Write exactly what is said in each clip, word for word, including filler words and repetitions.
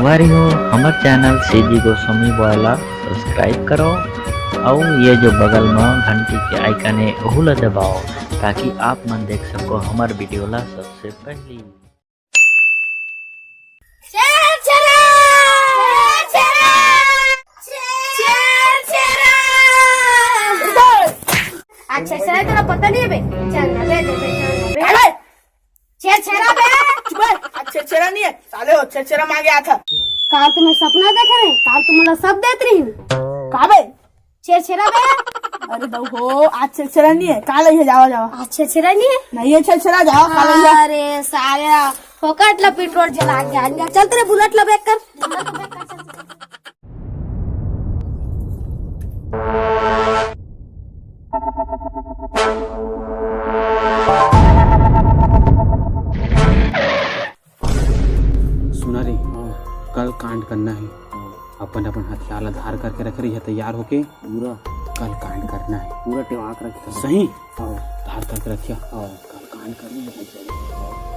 संगवारी हो, हमर चैनल सीजी गोस्वामी बॉय ला सब्सक्राइब करो, अउ ये जो बगल म घंटी के आइकन हे, ओहू ला दबाओ, ताकि आप मन देख सको हमर वीडियो ला सबसे पहली। छेरछेरा! छेरछेरा! छेरछेरा! अच्छा, साले, तेरा पता नहीं है बे? चल ना, दे दे, दे, चल ना, बे। अरे! छेरछेरा बे! चुप बे, आज छेरछेरा नहीं है, साले हो, छेरछेरा मांगे आया था। काल तुम्हें सपना देख रहे, काल तुम्हारा सब देत रही। का बे? छेरछेरा बे। अरे दऊ हो, आज छेरछेरा नहीं है, काल ही है, जावा, जावा। आज छेरछेरा नहीं है? नहीं है छेरछेरा, जावा, काल ही है। अरे साले, फोकट ला पेट्रोल जला के आ गया। चल तेरे बुलेट ला back कर। सुना रे, कल कांड करना है। अपन अपन हथियार ला धार करके रख रही है, तैयार होके। पूरा कल कांड करना है। पूरा टेवा के रखिया। सही? हाँ। धार करके रखिया। हाँ। कल कांड करना है।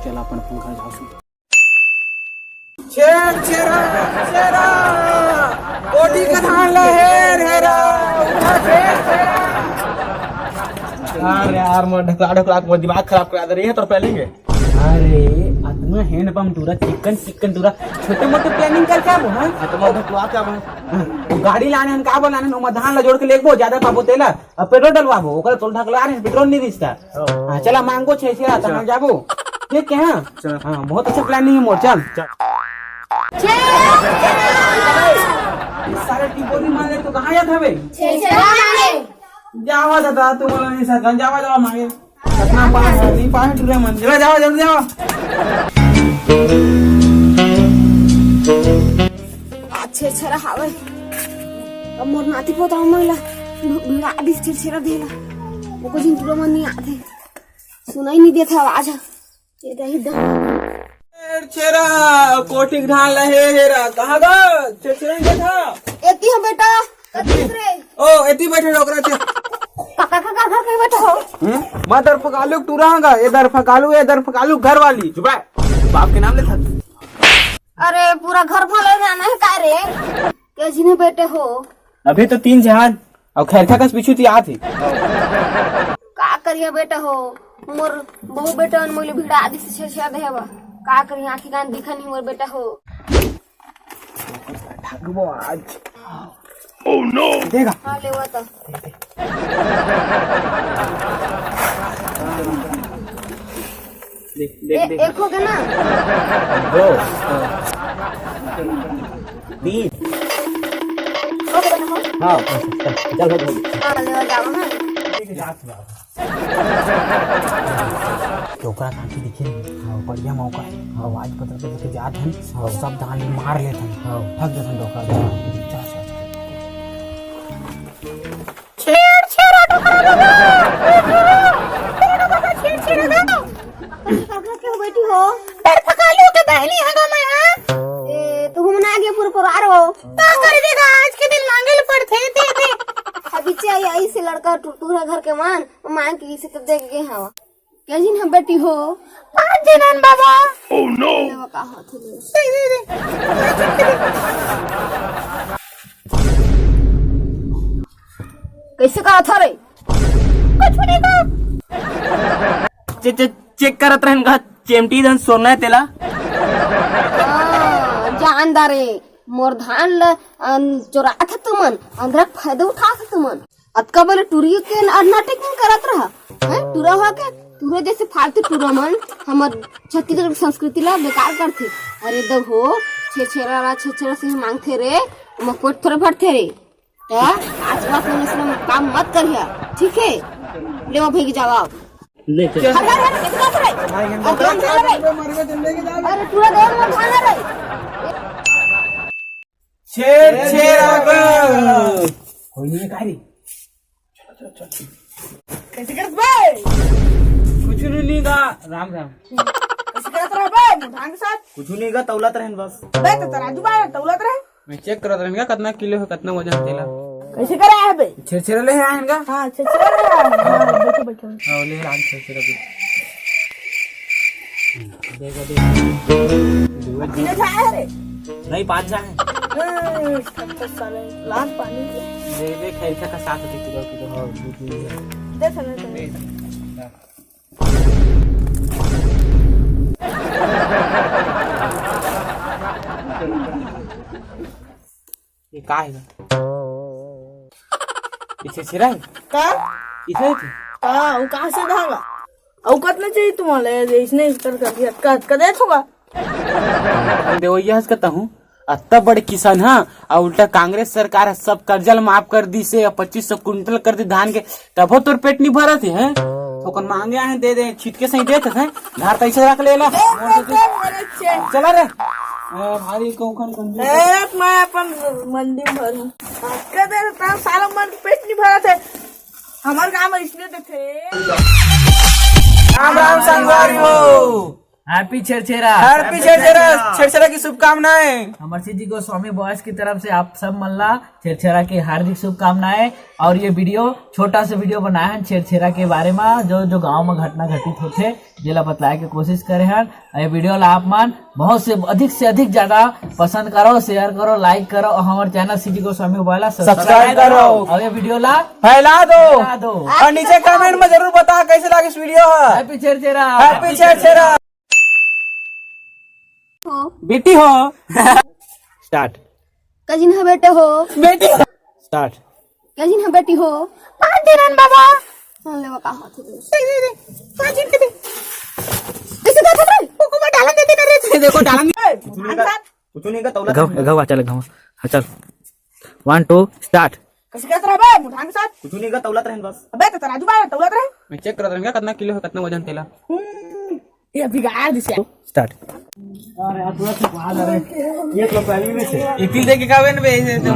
चल, अपन अपन घर जाओ। छेरछेरा, छेरा, कोठी के धान ला हेर हेरा, उठा छेरछेरा। यार, यार, मोर ढकला ढकला के मोर दिमाग खराब करा दे रही है, तो पहले ही। अरे, अतना हैंडपंप टूरा, चिकन चिकन टूरा, छोटे मोटे planning करके आबो, हाँ? हाँ, तो मैं ढकला के आबो। हाँ, गाड़ी लाने हन, का बोलाने हन, ओमा धान ला जोड़ के लेगबो, ज्यादा पाबो तेला, अब पेट्रोल डलवाबो, ओकर तोल ढकला रहे, पेट्रोल नहीं रिश्ता। हाँ, चला मांगो छेरछेरा, तहाँ जाबो। ठीक है, हाँ? चल। हाँ, बहुत अच्छा planning है मोर, चल। चल। सारे टिपोरी मारे तो कहाँ जात हवे? छेरछेरा मांगे। जावा दादा, तू बोला नहीं सकता, जावा, जावा मांगे। अपना पास नहीं, पास टूरे मन, चला जावा, जल्दी जावा। आज छेरछेरा हावे। अब मोर नाती पोता मन ला भिड़ा दिस छेरछेरा देला। ओको जिन टूरा मन नहीं आते। सुनाई नहीं देता आवाज। ये दही द- छेरछेरा, कोठी के धान ला हेर हेरा, कहाँ गा? छेरछेरा नहीं देखा? एती हो बेटा, कती रे? ओ, एती बैठे डोकरा छे। काका, काका, घर कहीं बैठे हो? हम्म? मैं दरफकालू के टूरा हाँ गा, ये दरफकालू, ये दरफकालू घर वाली। चुप है, बाप के नाम ले था। अरे, पूरा घर भलो जाना है का रे? के जिन्हें बेटे हो? अभी तो तीन जहान, अउ खैरखा कस पीछू ती आत हे। का करिया बेटा हो, मोर बहू बेटा मन मोली भिड़ा दिस छेरछेरा देहे बा। का करिया, आँखी कान दिखा नहीं मोर बेटा हो। ठगबो आज। Oh no! देगा। हाँ, लेवा तो। देख, देख, ए-, देख। एक हो गया ना? दो। तीन। हो गया ना? हाँ, चल, हो गया। हाँ, लेवा जाओ ना। डोकरा काकी दिखे नहीं। हाँ, बढ़िया मौका है। हाँ, आज पता चल के जात हन, हाँ। सब धान मार लेत हन। हाँ। ठग देत हन डोकरा। चल, चल। छेरछेरा डोकरा दादा। छेरछेरा डोकरा, छेरछेरा दादा। काका क्यों बैठी हो? डरफकालू के बहनी हंगा मैं, हाँ? ए, तू घूमना आ गया पूरा परिवार हो। का कर देगा, आज के दिन मांगे ले पड़थे, दे दे। अभी चाहिए ऐसे लड़का टुरटुरा घर के मान, मांग के इसे तो देख गए हवा। के जिन हम बेटी हो? पाँच जिन हन बाबा। Oh no! का होत हे? दे, दे, दे। कैसे कहा था रे? कुछ नहीं कहा। चे-, चे-, check करत रहन का चेमटी धन सोना है तेला। हाँ, जानदारे, मोर धान ल, अन, चोरात हे तुमन, अंदर फायदा उठात हे तुमन। अतका बड़े टूरी के न-, नाटक में करत रहा, हैं? टूरा हुआ के? टूरा जैसे फालतू टूरा मन हमर छत्तीसगढ़ के संस्कृति ला बेकार करथे। अरे दहो, छेरछेरा ला छेरछेरा से ही मांगथे रे, ओमा कोट थोड़े भरथे रे। त आसपास में ऐसना काम मत करिया, ठीक है? ले वो भैया जवाब। ले चल। हट, हट, हट, कितना रे? अरे टूरा दे, मैं भागा रे। छेरछेरा गा। कोई नहीं है, का रे? चलो, चलो, चलो। कैसे करत बे? कुछ नहीं, नहीं गा, राम राम। कैसे करत रह बे, मुठान के साथ? कुछ नहीं गा, तौलत रहन बस। बे, तो तराजू बा, तौलत रहे। मैं check करत रहन का, कितना किलो है, कितना वजन है तेला। कैसे करे है बे? छेरछेरा ले आए हैं का? हाँ, छेरछेरा ले आए हैं। हाँ, बैठो, बैठो। हाँ, ले आए छेरछेरा भी। देखो, देखो। कितने झाए है रे? नहीं, पाँच झाए है। हम्म, साले, लाल पानी। दे दे, खैर का साथ होती किलो, किलो, हाँ, दो तीन झाए। दे, चलो, चलो। ये का है? पीछे छिरा है? का? पीछे है? हाँ, वो कहाँ से धागा? औकात नहीं चाहिए तुम्हारे, इसने इस तरह कर दिया। का, का दे छुआ? देवैया हंस कहता हूँ, अत्ता बड़े किसान, हाँ, और उल्टा कांग्रेस सरकार ह सब कर्जा ल माफ कर दी से, पच्चीस सौ कुंटल कर दी धान के, तभो तोर पेट नहीं भरत है, हैं? थोकन मांगे आहे, दे दे, छिटके सही देत है, धार पैसे रख ले ला। चला रे। ए, भारी कौन कौन कौन ए, मैं अपन मंडी में भरूं। कह दे, तार साला मन पेट नहीं भरत है। हमार गांव में इसलिए देखे। राम राम संगवारी हो। Happy छेरछेरा। Happy छेरछेरा। छेरछेरा की शुभकामनाएं। अमर सिंह जी गोस्वामी बॉयज की तरफ से आप सब मन ला छेरछेरा की हार्दिक शुभकामनाएं। और ये वीडियो, छोटा सा वीडियो बनाए हैं छेरछेरा के बारे में, जो, जो गांव में घटना घटित होथे, जेला बतलाए के कोशिश करे हैं। ये वीडियो ला आप मन बहुत से, अधिक से अधिक ज्यादा पसंद करो, शेयर करो, लाइक करो और हमारे चैनल सीजी गोस्वामी मोबाइल ला सब्सक्राइब करो। और ये वीडियो ला फैला दो। फैला दो। और नीचे कमेंट में जरूर बता कैसे लगे इस video. Happy Chherchhera. Happy Chherchhera. हो। बेटी हो। स्टार्ट। कजिन ह बेटे हो। बेटी हो। स्टार्ट। कजिन ह बेटी हो। पाँच दिन हन बाबा। हाँ, ले बा, का हाथ में। दे, दे, दे। पाँच दिन के दे। इसे दे, दे, दे। कोको में डालन देते ना रे। देखो, डालन दे। कुछ नहीं का, कुछ नहीं का, तौला घाव, घाव, चल, घाव। हाँ, चल। One, two, start। कैसे कहत रहे बे, मुठान के साथ? कुछ नहीं का, तौलत रहन बस। अबे, तो तराजू बा, तौलत रहे। मैं चेक करत रहन का, कितना किलो है, कितना वजन तेला। हम्म, ये बिगाड़ दिसे। स्टार्ट। अरे यार, थोड़ा सा बाहर आ रहे। ये तो पहले में से। इतिल देके का बे, बे, ये तो